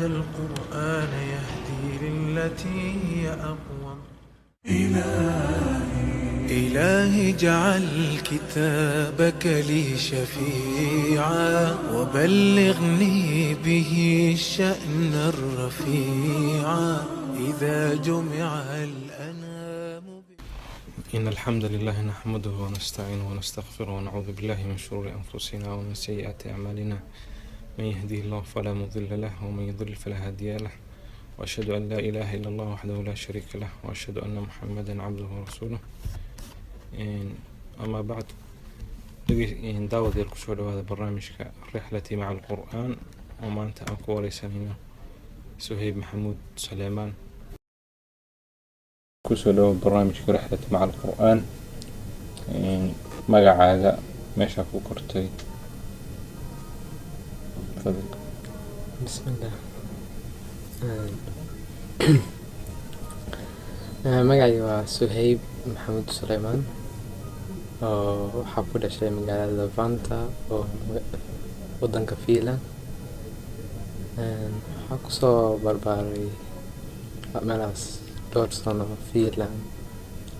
القرآن يهدي للتي هي أقوم. إلهي اجعل كتابك لي شفيعا وبلغني به الشأن الرفيعا إذا جمع الأنام. إن الحمد لله نحمده ونستعينه ونستغفره ونعوذ بالله من شرور أنفسنا ومن سيئات أعمالنا، من يهديه الله فلا مضل له ومن يضلل فلا هادي له، وأشهد أن لا إله إلا الله وحده لا شريك له، وأشهد أن محمدا عبده ورسوله. أما بعد، daawadayaal, kusoo dhawaada barnaamijka Rixlatii maca Alqur'aan oo maanta aan ku wareysanayno Suhayb Maxamuud Suleymaan. Kusoo dhawo barnaamijka Rixlati maca Alqur'aan. Magacaaga, meeshaa ku kortay, fadal. Bismillah. Magacayga waa Suhayb Maxamuud Suleymaan oo waxaa ku dhashay magaalada Vantaa oo wadanka Finland. Waxaa kusoo barbaaray meelahaas dhowr sano Finland,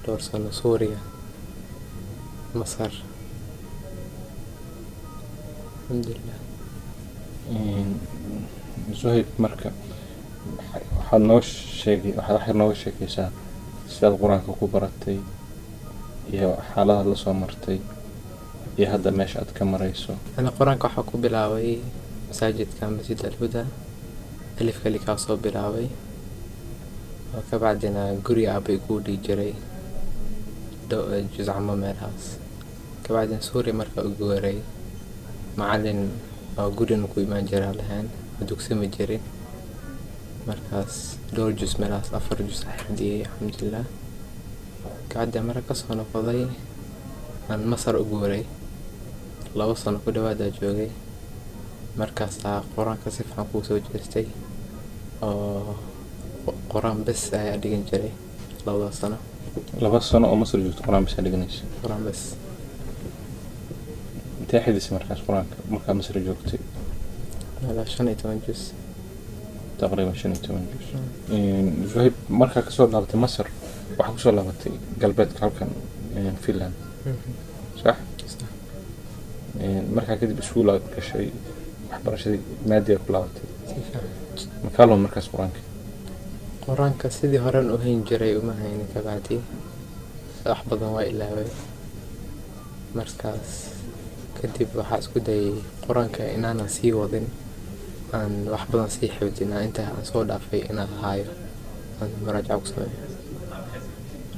dhowr sano Suuriya, Masar. Alxamdulilah. Suhayb, marka waxaad noo sheegay, waxaad wax yar nooga sheekeysaa sidaad Qur-aanka ku baratay iyo xaaladaad la soo martay iyo hadda meesha aad ka marayso. Ana Qur-aanka waxaa ku bilaabay masaajidka Masjid Alhuda, alif kali kaa soo bilaabay oo kabacdina guriga aabay kuu dhigi jiray juzcamo meelahaas. Kabacdina Suuriya marka u guuray, macalin oo gurigan ku imaan jiraa lahayn, dugsama jirin. Markaas dhowr juz meelahaas, 4 juz xifdiyey, alxamdulilah. Kabacdi marka kasoo noqday aan Masar u guuray, 2 sano ku dhawaadaa joogay. Markaasaa Qur-aanka si fiican kuu soo jeestay oo Qur-aan bes ayaa dhigan jiray 2da sano. 2 sano oo Masar joogto Qur-aan bes aa dhiganaysa? Qur-aan bes. Intee xifdisay markaas Qur-aanka markaa Masar joogtay? Meelaa 15 juz. Taqriiban 15 juz. Suhayb, markaa kasoo laabatay Masar, waxaa kusoo laabatay galbeedka halkan Finland, sax? Sax. Markaa kadib iskuul aad gashay, waxbarashadii maadiga ku laabatay? Si fiican. Makaa luma markaas Qur-aanka? Qur-aanka sidii horen u hayn jiray uma haynin. Kabacdi wax badan waa ilaaway. Markaas kadib waxaa isku dayay Qur-aanka inaanan sii wadin, aan wax badan sii xifdin, aan inta aan soo dhaafay inaan haayo, aan muraajaco ku sameeyo.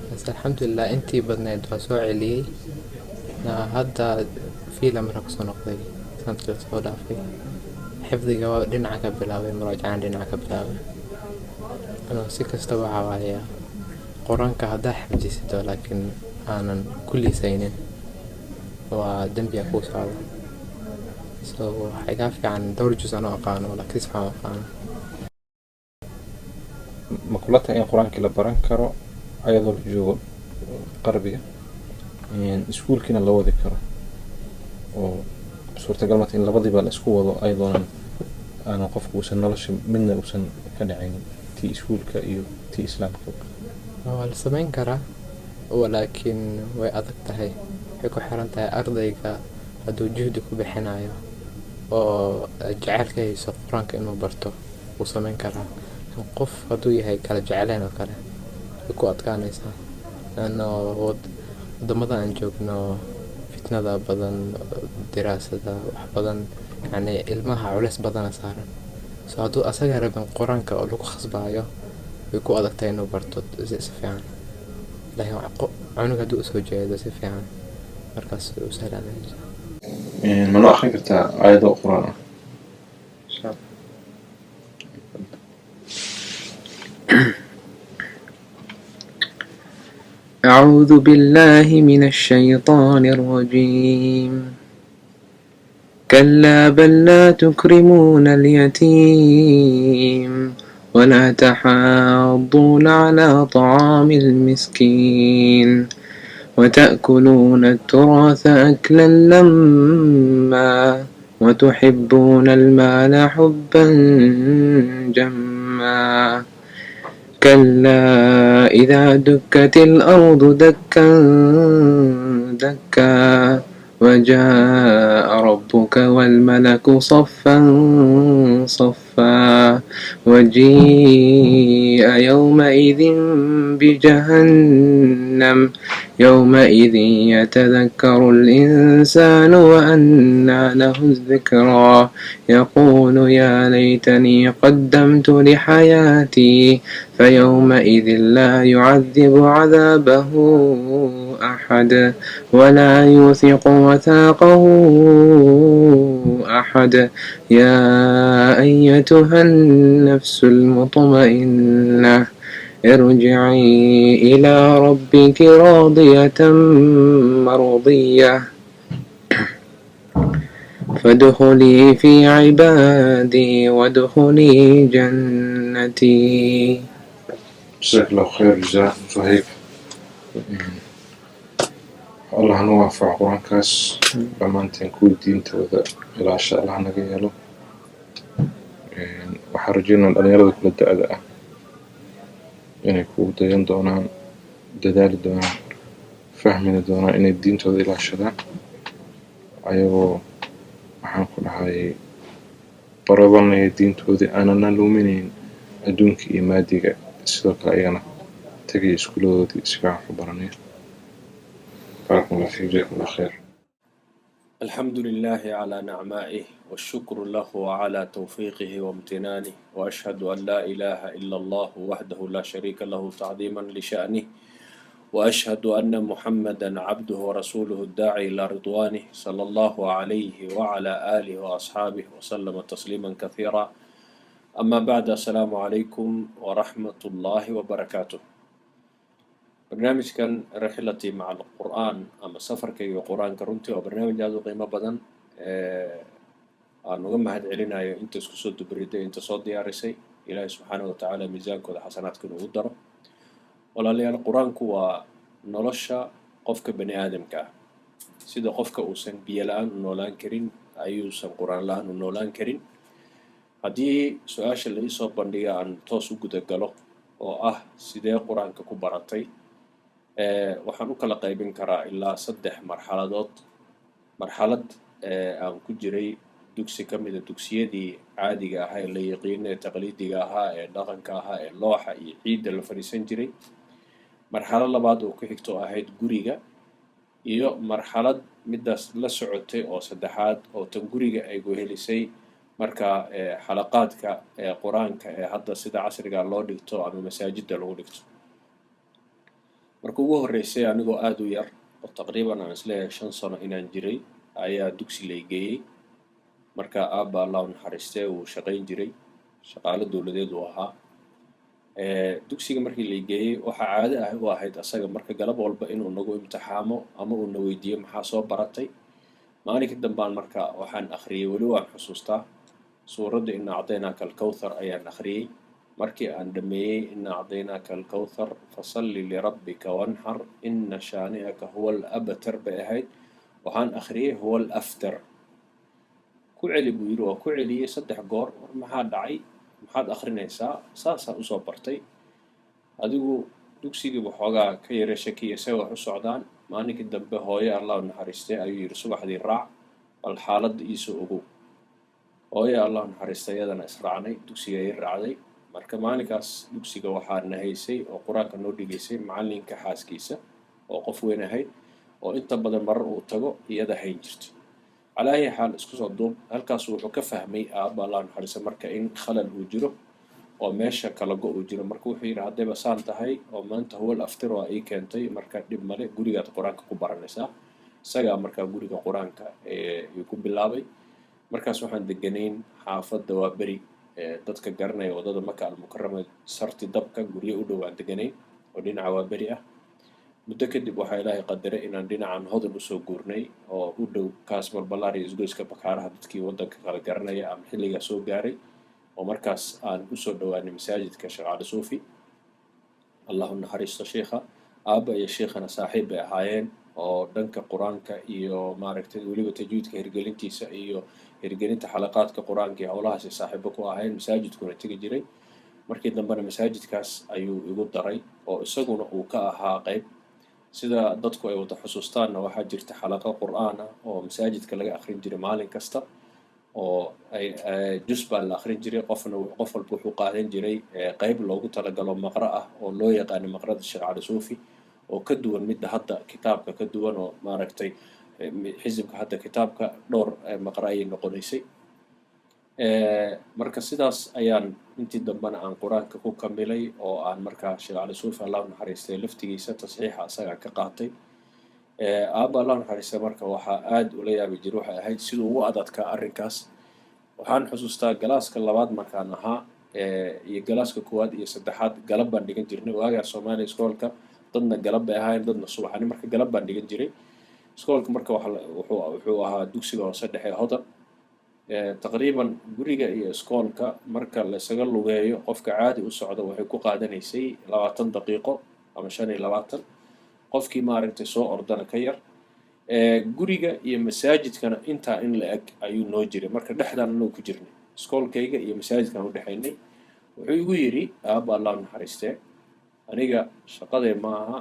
Bas, alxamdulilah, intii badneed waa soo celiyey. Hadda Finland markaa kusoo noqday sanadkii lasoo dhaafay, xifdiga waa dhinaca ka bilaabay, muraajacana dhinaca ka bilaabay. Anoo si kastaba waxaa waaya, Qur-aanka haddaa xifdisid oo laakiin aanan ku liisaynin, waa dembiga kuu socda. So waxaa igaa fiican dhowr juz anoo aqaano, laakiin si fiican u aqaano. Ma kula tahay in Qur-aankii la baran karo ayadoo la joogo qarbiga, iskuulkiina la wadi karo, oo suurtagal mata in labadiiba la isku wado ayadoonan aanan qofku uusan nolosha midna uusan ka dhacaynin, tii iskuulka iyo tii Islaamka? Waa la sameyn karaa, laakiin way adag tahay. Waxay ku xiran tahay ardayga. Hadduu juhdi ku bixinayo oo jecel ka hayso Qur-aanka inuu barto, wuu sameyn karaa. Qof hadduu yahay kala jecleen oo kale, way ku adkaanaysaa, laano wadamada aan joogno fitnada badan, diraasada wax badan, yacni ilmaha culeys badana saaran. So hadduu asaga rabin Qur-aanka oo lagu khasbayo, way ku adagtahay inuu barto si fiican. Laakiin cunug hadduu usoo jeedo si fiican, markaas way u sahlanaysaa. Ma noo akrin kartaa aayado Qur-aan ah? Insha Allah. أعوذ بالله من الشيطان الرجيم. كلا بل لا تكرمون اليتيم ولا تحاضون على طعام المسكين وتأكلون التراث أكلا لما. وتحبون المال حبا جما. كلا إذا دكت الأرض دكا دكا وجاء ربك والملك صفا صفا وجيء يومئذ بجهنم يومئذ يتذكر الإنسان وأنى له الذكرى. يقول يا ليتني قدمت لحياتي فيومئذ لا يعذب عذابه أحد ولا يوثق وثاقه أحد. يا أيتها النفس المطمئنة ارجعي إلى ربك راضية مرضية فادخلي في عبادي وادخلي جنتي. Jazaak Allahu khayr jazaa Suhayb. Allah hanu waafaco qur-aankaas dhammaanteen kuwii diintooda ilaasha Allah naga yeelo. Waxaan rajeynaa dhalinyarada kula da-da ah inay kugu dayan doonaan, dadaali doonaan, fahmina doonaan inay diintooda ilaashadaan, ayagoo waxaan ku dhahay baradanaya diintoodii aanana luminayn adduunka iyo maadiga, sidoo kale ayagana tegaya iskuuladoodii si fiican wax u baranaya. Barakallahu fiik, jazakum Allah khayr. الحمد لله على نعمائه، والشكر له على توفيقه وامتنانه، وأشهد أن لا إله إلا الله وحده لا شريك له تعظيما لشأنه، وأشهد أن محمدا عبده ورسوله الداعي إلى رضوانه، صلى الله عليه وعلى آله وأصحابه وسلم تسليما كثيرا. أما بعد، السلام عليكم ورحمة الله وبركاته. Barnaamijkan Rixlatii maca Alqur'aan ama safarkayga qur-aanka runtii waa barnaamij aada u qiimo badan aan uga mahad celinayo inta isku soo dubriday, inta soo diyaarisay. Ilaahay subxaanahu watacaala miisaankooda xasanaadka inugu daro. Walaalayaal, qur-aanku waa nolosha qofka bani aadamka ah. Sida qofka uusan biyo la-aan u noolaan karin ayuusan qur-aan la-aan u noolaan karin. Haddii su-aasha la iisoo bandhiga aan toos u guda galo oo ah sidee qur-aanka ku baratay, waxaan u kala qaybin karaa ilaa saddex marxaladood. Marxalad aan ku jiray dugsi ka mida dugsiyadii caadiga ahaa ee la yaqiino, ee taqliidiga ahaa, ee dhaqanka ahaa, ee looxa iyo ciidda la fadhiisan jiray. Marxalad labaad oo ku xigto ahayd guriga, iyo marxalad midaas la socotay oo saddexaad oo tan guriga ay gohelisay, marka xalaqaadka ee qur-aanka ee hadda sida casriga loo dhigto ama masaajidda lagu dhigto. Marka ugu horreysay, anigoo aada u yar oo taqriiban aan isleeyahay 5 sano inaan jiray, ayaa dugsi lay geeyey. Marka aabba, Allah u naxariistee, uu shaqayn jiray, shaqaalo dowladeed uu ahaa. Dugsiga markii lay geeyey, waxaa caado ah u ahayd asaga marka galab walba inuu nagu imtixaamo ama uu na weydiiyo maxaa soo baratay. Maalinkii dambaan marka waxaan akhriyey, weli waan xusuustaa, suuradda Ina acdaynaaka alkawthar ayaan akhriyey. Markii aan dhammeeyey "Ina acdaynaaka alkawthar fasalli lirabbika wanxar ina shaani'aka huwa alabtar" bay ahayd, waxaan akhriyey "huwa alaftar". "Ku celi," buu yidhi. Waa ku celiyey saddex goor. "War maxaa dhacay? Maxaad akhrinaysaa?" "Saasaan usoo bartay." Adigu dugsigii waxoogaa ka yara shakiya isaga wax u socdaan. Maalinkii dambe hooyo, Allah u naxariistay, ayuu yidhi, "Subaxdii raac, bal xaaladda iisoo ogow." Hooyo, Allah u naxariistay, iyadana israacnay, dugsiga ii raacday. Marka maalinkaas dugsiga waxaa na haysay oo qur-aanka noo dhigaysay macallinka xaaskiisa oo qof weyn ahayd, oo inta badan marar uu tago iyada hayn jirto. Calaa ayi xaal, isku soo duub, halkaas wuxuu ka fahmay aabba, Allah naxariista, marka in khalal uu jiro oo meesha kala go uu jiro. Marka wuxuu yidhi, "Haddayba saan tahay oo maanta huwal aftir waa ii keentay, marka dhib male, gurigaad qur-aanka ku baranaysaa." Isagaa markaa guriga qur-aanka uu ku bilaabay. Markaas waxaan deganayn xaafadda waa beri, dadka garanaya waddada Maka Almukarama, sarti dabka guryo u dhow aan deganayn oo dhinaca waa beri ah. Muddo kadib waxaa Ilaahay qadaray inaan dhinacan Hodan usoo guurnay oo u dhow kaas Balbalaar iyo isgoyska Bakaaraha, dadkii waddanka kala garanaya ama xilligaa soo gaaray, oo markaas aan usoo dhowaanay masaajidka Sheekh Cali Suufi, Allahu naxariisto sheikha. Aabba iyo sheikhana saaxiib bay ahaayeen. Oo dhanka Qur-aanka iyo maaragtay weliba tajwiidka hirgelintiisa iyo hirgelinta xalaqaadka Qur-aanka iyo howlahaasi saaxiibo ku ahayn, masaajidkuna tegi jiray. Markii dambena masaajidkaas ayuu igu daray oo isaguna uu ka ahaa qayb. Sida dadku ay wada xusuustaanna, waxaa jirta xalaqo Qur-aan ah oo masaajidka laga akhrin jiray maalin kasta oo ay jus baa la akhrin jiray. Qofna qof walba wuxuu qaadan jiray qayb loogu talagalo maqra ah oo loo yaqaano maqrada Sheekh Cali Suufi, oo ka duwan midda hadda kitaabka ka duwan, oo maaragtay xisibka hadda kitaabka dhowr maqra ayay noqonaysay. Marka sidaas ayaan intii dambena aan Qur-aanka ku kamilay oo aan markaa Sheekh Cali Suufi, Allah naxariistay, laftigiisa tasxiixa asagaa ka qaatay. Aabba, Allah naxariistay, marka waxaa aada ula yaabi jiray waxay ahayd siduu ugu adadkaa arrinkaas. Waxaan xusuustaa galaaska labaad markaan ahaa iyo galaaska koowaad iyo saddexaad, galab baan dhigan jirnay waagaa Soomaaliya iskoolka. Dadna galab bay ahaayeen, dadna subaxani. Marka galab baan dhigan jiray iskoolka. Marka wuxuu ahaa dugsiga hoose dhexe Hodan. Taqriiban guriga iyo iskoolka marka laysaga lugeeyo, qofka caadi u socda waxay ku qaadanaysay 20 daqiiqo ama 25, qofkii maaragtay soo ordana ka yar. Guriga iyo masaajidkana intaa in la eg ayuu noo jiray. Marka dhexdaan anoo ku jirnay, iskoolkayga iyo masaajidkaan udhexaynay, wuxuu igu yidhi aabba, Allah naxariistee, "Aniga shaqaday ma aha,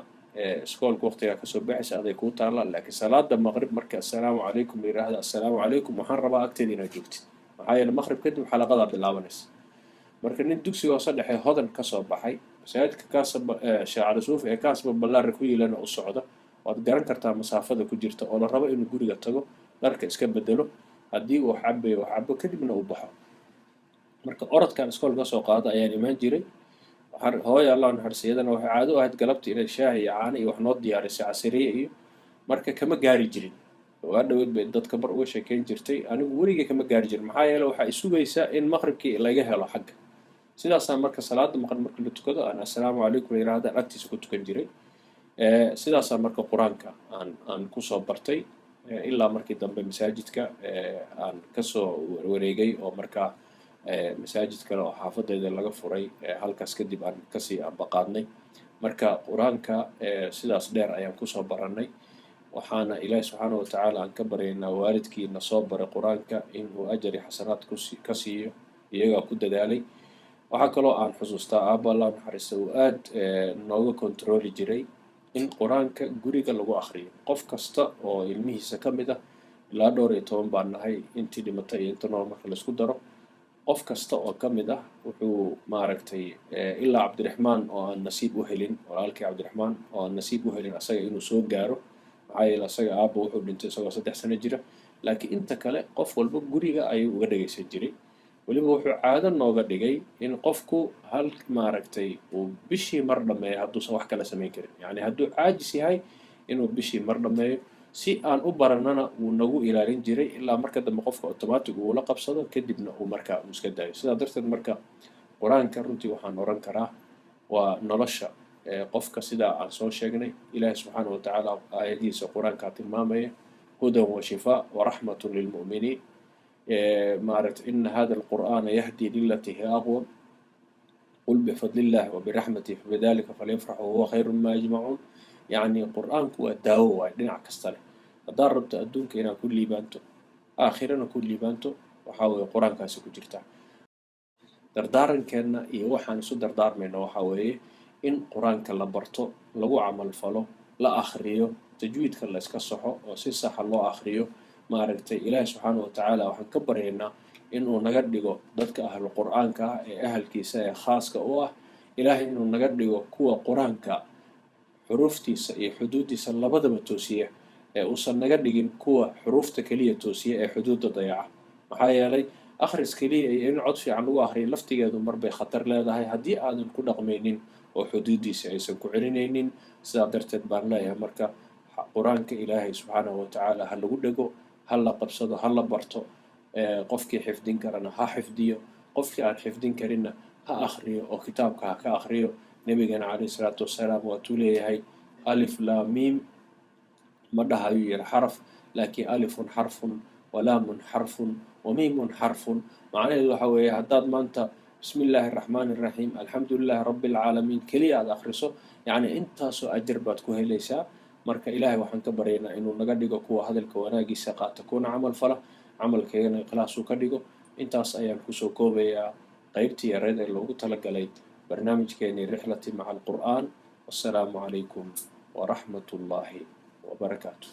iskoolka waqtigaa kasoo baxaysa aday kuu taalla, laakiin salaada maqrib marka assalaamu calaykum la yidhaahdo, assalaamu calaykum, waxaan rabaa agteeda inaad joogtid, maxaa yeele maqrib kadib xalaqadaa bilaabanaysa." Marka nin dugsiga hoose dhexe Hodan kasoo baxay, masaajidka Kaasaba Sheekh Cali Suufi ee Kaasba Ballaare ku yiilana u socda, waad garan kartaa masaafada ku jirta, oo la rabo inuu guriga tago, dharka iska bedelo, haddii uu cabayo wax cabo, kadibna uu baxo. Marka orodkan iskool ka soo qaado ayaan imaan jiray. Waxaan hooya, Allah naxariista, iyadana waxay caado u ahayd galabtii inay shaah iyo caano iyo wax noo diyaarisay, casiriye iyo. Marka kama gaari jirin. Waa dhaweyd bay dadka bar uga sheekeyn jirtay, anigu weligay kama gaari jirin, maxaa yeele waxaa isugaysaa in maqribkii laga helo xagga. Sidaasaa marka salaada maqrib marka la tukado aan assalaamu calaykum la yidhaahda agtiisa ku tukan jiray. Sidaasaa marka Qur-aanka aan kusoo bartay, ilaa markii dambe masaajidka aan kasoo wareegay oo markaa masaajid kale oo xaafadayda laga furay halkaas kadib aan kasii ambaqaadnay. Marka Qur-aanka sidaas dheer ayaan kusoo baranay. Waxaana Ilaahi subxaana wa tacaala aan ka baryaynaa waalidkiina soo baray Qur-aanka inuu ajar iyo xasanaad ka siiyo, iyagaa ku dadaalay. Waxaa kaloo aan xusuustaa aabba, Allah naxariista, uu aad nooga kontrooli jiray in Qur-aanka guriga lagu akhriyo. Qof kasta oo ilmihiisa ka mid ah, ilaa dhowr iyo toban baan nahay intii dhimatay iyo inta nool marka laisku daro, qof kasta oo ka mid ah wuxuu maaragtay, ilaa Cabdiraxmaan oo aan nasiib u helin, walaalkii Cabdiraxmaan oo aan nasiib u helin asaga inuu soo gaaro, maxaa yeele asaga aabba wuxuu dhintay isagoo 3 sano jira, laakiin inta kale qof walba guriga ayuu uga dhagaysan jiray. Weliba wuxuu caado nooga dhigay in qofku hal maaragtay uu bishii mar dhammeeyo hadduusan wax kala samayn karin, yacni hadduu caajis yahay inuu bishii mar dhammeeyo. Si aan u barannana wuu nagu ilaalin jiray ilaa marka dambe qofka automatic uu la qabsado, kadibna uu markaa uu iska daayo. Sidaa darteed marka Qur-aanka runtii waxaan oran karaa waa nolosha qofka. Sidaa aan soo sheegnay, Ilaahi subxaana wa tacaala aayadihiisa Qur-aankaa tilmaamaya hudan wa shifaa wa raxmatun lilmu'miniin. Maaragta ina hada alqur'aana yahdi lilatii hiya aqwam, qul bifadli illahi wa biraxmatihi fabidalika falyafraxuu huwa khayru mima yajmacuun. Yacni Qur-aanku waa daawo waaye dhinac kasta leh. Haddaad rabto adduunka inaad ku liibaanto, aakhirana ku liibaanto, waxaa weeye Qur-aankaasi ku jirtaa. Dardaarankeenna iyo waxaan isu dardaarmayno waxaa weeye in Qur-aanka la barto, lagu camal falo, la akhriyo, tajwiidka la iska saxo oo si saxa loo akhriyo. Maaragtay, Ilaahi subxaana wa tacaala waxaan ka baryaynaa inuu naga dhigo dadka ahlu Qur-aanka ah ee ahalkiisa ee khaaska u ah. Ilaahay inuu naga dhigo kuwa Qur-aanka xuruuftiisa iyo xuduuddiisa labadaba toosiya, ee uusan naga dhigin kuwa xuruufta keliya toosiya ee xuduudda dayaca, maxaa yeelay akhris keliya iyo in cod fiican lagu akhriyo laftigeedu marbay khatar leedahay haddii aadan ku dhaqmaynin oo xuduuddiisa aysan ku celinaynin. Sidaa darteed baan leeyahay marka Qur-aanka Ilaahay subxaanahu wa tacaala ha lagu dhego, ha la qabsado, ha la barto. Qofkii xifdin karana ha xifdiyo, qofkii aan xifdin karinna ha akhriyo oo kitaabka ha ka akhriyo. Nebigana calayhi salaatu wasalaam waatuu leeyahay, alif laa miim ma dhahayuu yihi xaraf, laakiin alifun xarfun walaamun xarfun wamiimun xarfun. Macnaheedu waxa weeye haddaad maanta bismi illaahi araxmaani araxiim, alxamdu lilaahi rabbi alcaalamiin keliya aad akhriso, yacni intaasoo ajar baad ku helaysaa. Marka Ilaahay waxaan ka baryaynaa inuu naga dhigo kuwa hadalka wanaagiisa qaata kuna camal fala, camalkeegana ikhlaas uu ka dhigo. Intaas ayaan kusoo koobayaa qaybtii yareed ee loogu talagalay barnaamijkeenii Rixlati maca Alqur'aan. Wassalaamu calaykum waraxmat ullaahi wabarakaatu.